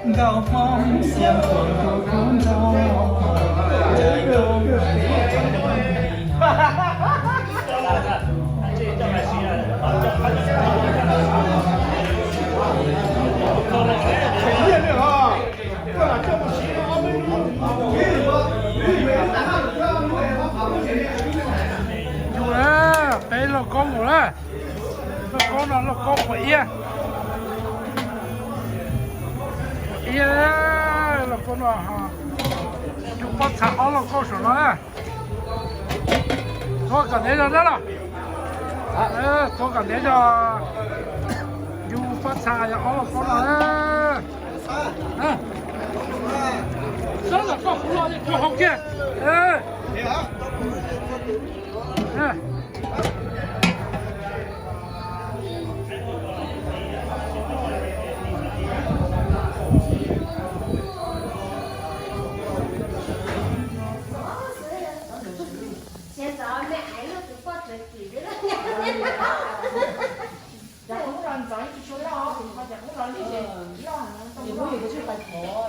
Nkauj Hmoob siab tuag tus kub ntxoog, cov ib tug Yus na, peb lauj kaub mus na. Lauj kaub no lauj kaub quav iab. Quav iab lauj kaub no. Yus pob txha ob lauj kaub saum no na. Tuav kom ntev zog na los. Tuav kom ntev zog. Yus pob txha yog ob lauj kaub no na. Sawv daws koj kuv los yus hauv kiag. Ces kuv yog kuv twb pais thov,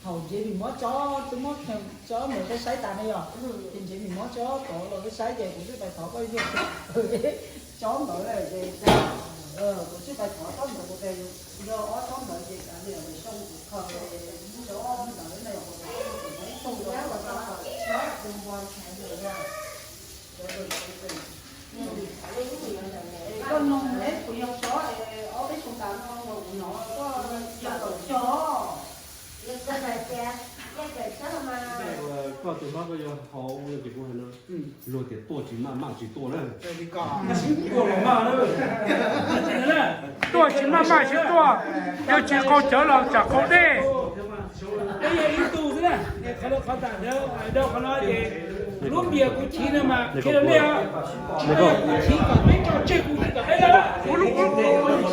thaum ntshe vim mob tsob, twb muab tsob ntawd saib tas ne yom, ces ntshe vim mob tsob tod los twb saib ces kuv twb pais thov koj yog tsob ntawd ces kuv twb pais thov tsob ntawd kuv tias yog ob tsob ntawd ces kav liam lwm xyoo kuv kho tsob ntawd na yom, kuv tau ib xyoo tsob kuv tau tsob kuv npog chav ntawd na. Koj nug neb puas yog tsob ob peb xyoo tas no los kuv hnov koj yog tau cog. Koj tus hlob koj yuav haus ua ces kuv hais no, luag tias tuaj tsis maj maj tsis tuaj na. Tuaj los maj na. Tuaj tsis maj maj tsis tuaj, yog tsis qaug cawv los tsam qaug dej. Peb yog ib tug xwb na, qhov no qhov tam ntawd, qhov no ces lub npias kuv chiv no mas qhia rau nej os, tsis yog kuv chiv kom peb tso tseg kuv chiv kom peb na. Lub npias kuv chiv hais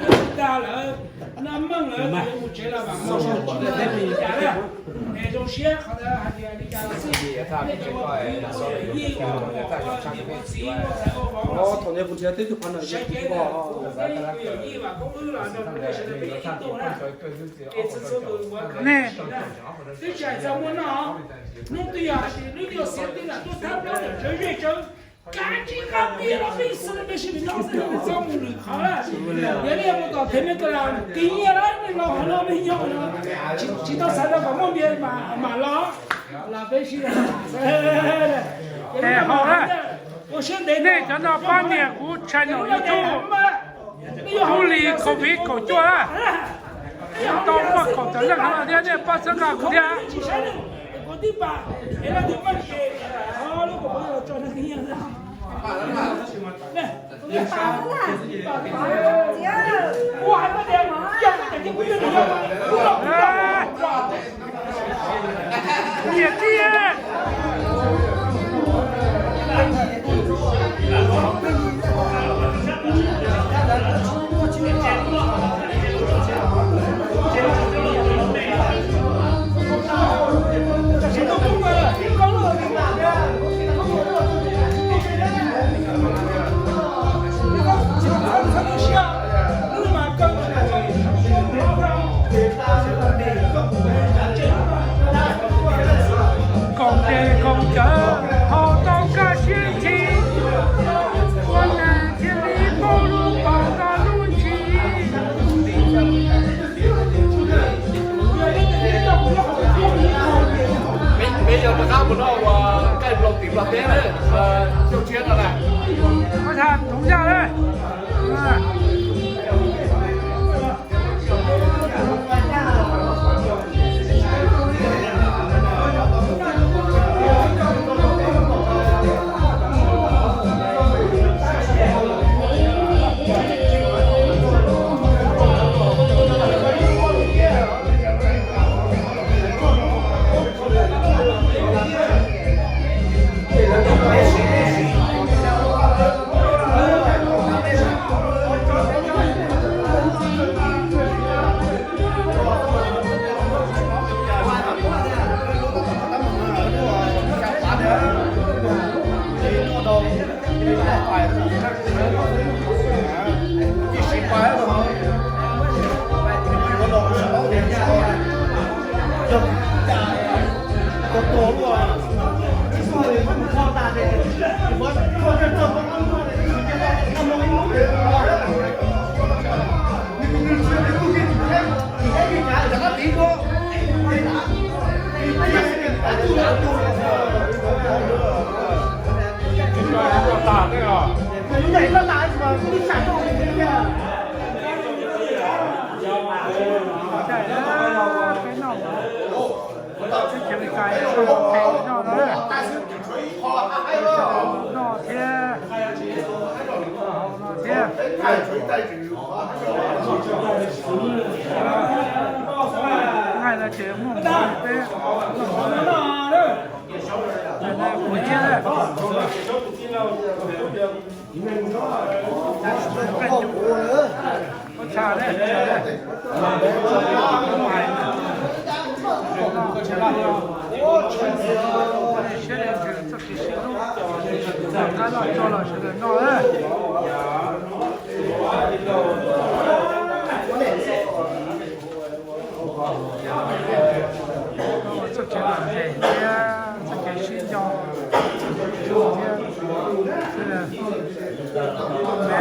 tias tag lawm, noj meej lawm, mus tsev los mam mus, tsis tas li cas na. Es zoo siab qhov ntawd hais tias li cas los xij, nej cov ua kwv ua tij ua txiv ua ntxhais ua vauv los xij, sawv cev ntawm kuv peb ib yam yij vam koob wb los nrog rau nej sawv daws peb yog ib tug na. Es txhua txhua tus ua kwv tij na, twb tsis hais txog muaj noj, hnub twg yog hais tias hnub twg yog xiav twg lam tuaj thab plaub ntawm tsawv zej tsawv, kav tsij nqa npias los peb xwb, peb sib nrhiav xwb, peb txhob mus lwm qhov na. Yog nej mus tom thev Meskas kev nyiaj lawm, nej los qhov no nej nyob qhov no, tsis tau xav tau kom muaj npias mam los, los peb sib, es haus na. Nej cov no pab nias kuv channel YouTube Tub Lis Covid kaum cuaj na. Tau muaj kaum tawm leej no thiab, nej pab txhawb nqa kuv thiab. Nyiam tiag. Koom tes koom cawv haus tau kaj siab ntsis, ua neeg thiaj li paub lub paus tau lub ntsis. Peb yog rov qab mus noj ua nqaij nploos tim Nplog teb na, xyoo tshiab no na. Koj tham Hmoob Yaj na. Noj thiab, thiab. Nqaij no ces muaj mov peb noj mov. Kuv thiab. Siab leej twg txoj kev sib hlub, qab noj tso los sawv daws noj na. Txoj kev lom zem thiab txoj kev sib nco thiab, sawv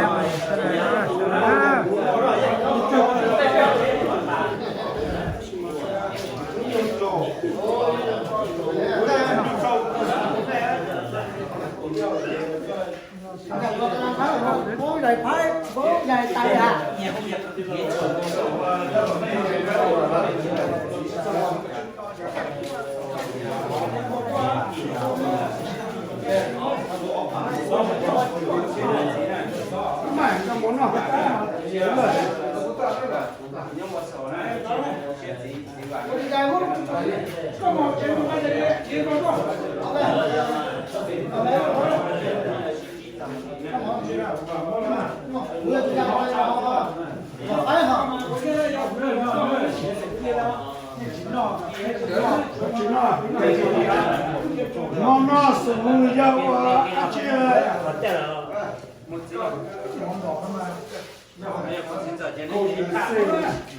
daws, sawv daws. No no xu mus yog ua dab tsi?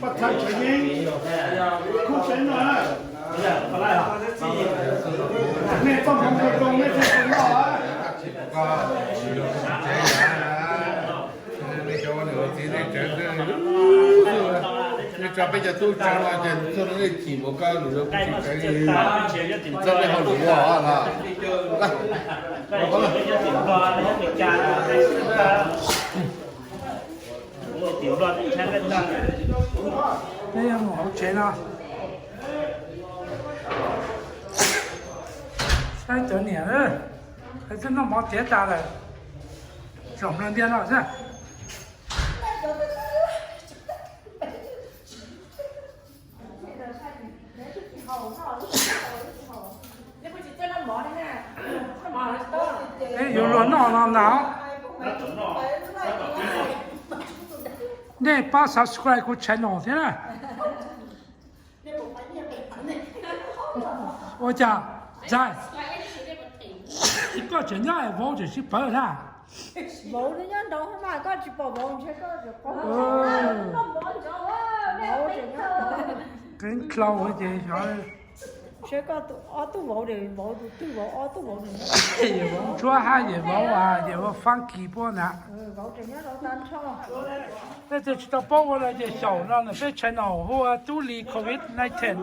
Paj thaiv tsev yeeb, khub tsev no, nej txoj hmoov zoo zoo nej thiaj zoo noj. Nej cov ua niam ua txiv nej tsev, nej tso peb cov tub tsev no ces txog nej chim npaum koj lus zoo kuv tsis tsev li. Txog nej hauj lwm ua os. Peb yuav mus hauv tsev no. Saib cov niam, twb noj mov tiav tas lawm, zaum nplua ntiaj no xwb. Peb yuav luag noj no ntag. Nej pab subscribe kuv channel thiab na. Ua cas, Zais, koj tseem nyob es vauv tseem sib pawv na? Vauv nyob nraud mas koj tsis pom vauv ntshe koj tseem pom. Qeeb dlhau ces xyov. Ntshe koj ob tug vauv, vauv tus twg vauv, ob tug vauv. Yawm vauv ntsuab hab yawm vauv, yawm vauv funky puab na. Tej tug tsis tau paub ua no ces xyaum no nws peb channel hu ua Tub Lis covid nineteen.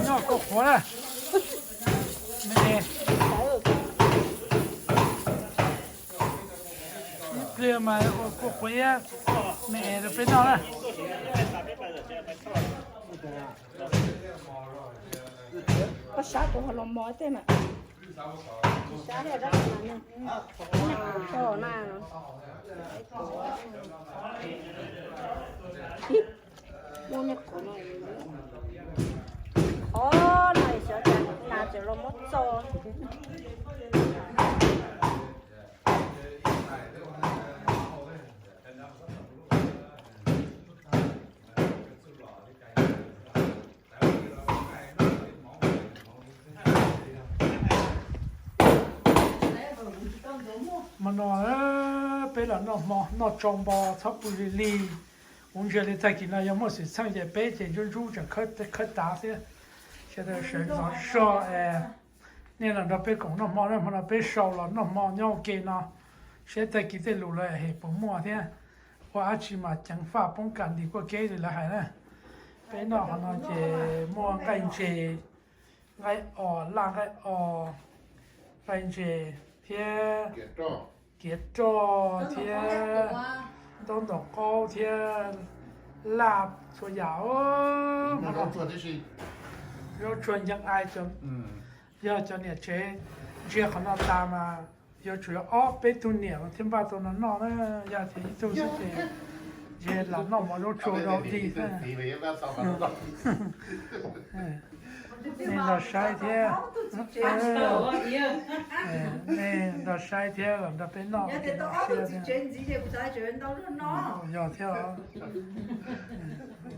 Noj kua qhuav na. Me, ib pliag mas ua kua qhuav me rau peb noj na. Koj sab kuv ho los mos tej mas. Sab na. Muaj me qhov no, qhov no xyov cas tas tseem los muab txo. Hmo no peb los noj hmo noj tsau npo txhob pw li li. Kuv ntsia li tag kis no yog muaj xwm txheej ces peb ces ntsuab ntsuab tseem khawb tav thiab. Sawv daws sawv ntxov zog es nej los nrog peb koom noj hmo na, hmo no peb sau los noj hmo nyob ua ke no, seb tag kis tej lus lawv hem puas muaj thiab. Ua dab tsi mas ceev faj poob kas ntim kuaj kev li lawv hais na. Peb noj qhov no ces muaj nqaij ntses, nqaij os, laj nqaij os, nqaij ntses thiab kiav roj thiab ntaub ntaus qaub thiab laj txhua yam. Zaub tsuag nceeb ai, yog cov niam tsev ntsia qhov no tas mas yuav tsum yog ob peb tug niam thiaj npaj tau no noj na. Yog tias ib tug xwb ces ntshe lam noj mov zaub tsuag rau dig xwb. Nej nrog saib thiab, nej nrog saib thiab los nrog peb noj siab thiab. Yog thiab.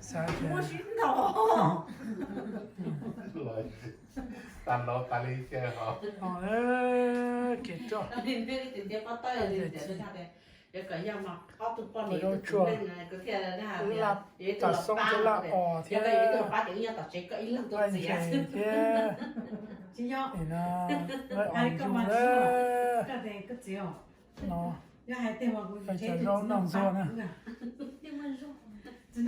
Xav tias kev roj, zaub tsuag, laj tas xoob thiab laj os thiab, laj ntses thiab, nqaij os ntsuj na. No, cov zaub noj ntxuag na. Los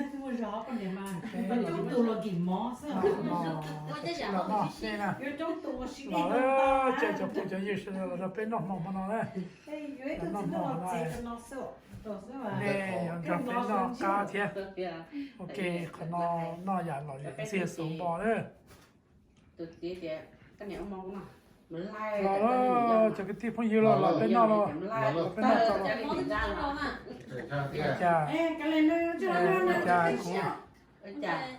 noj seb na. Los, caw cov phooj cov ywg sawv daws los nrog peb noj hmo hmo no na. Los noj hmo no, nej yuav nrog peb noj qab thiab. Ok, qhov no noj yam lom zem ntxiag xuv npo na. Los, cov kwv tij phooj ywg los los peb noj los, los peb noj tau los. Cas, cas kuv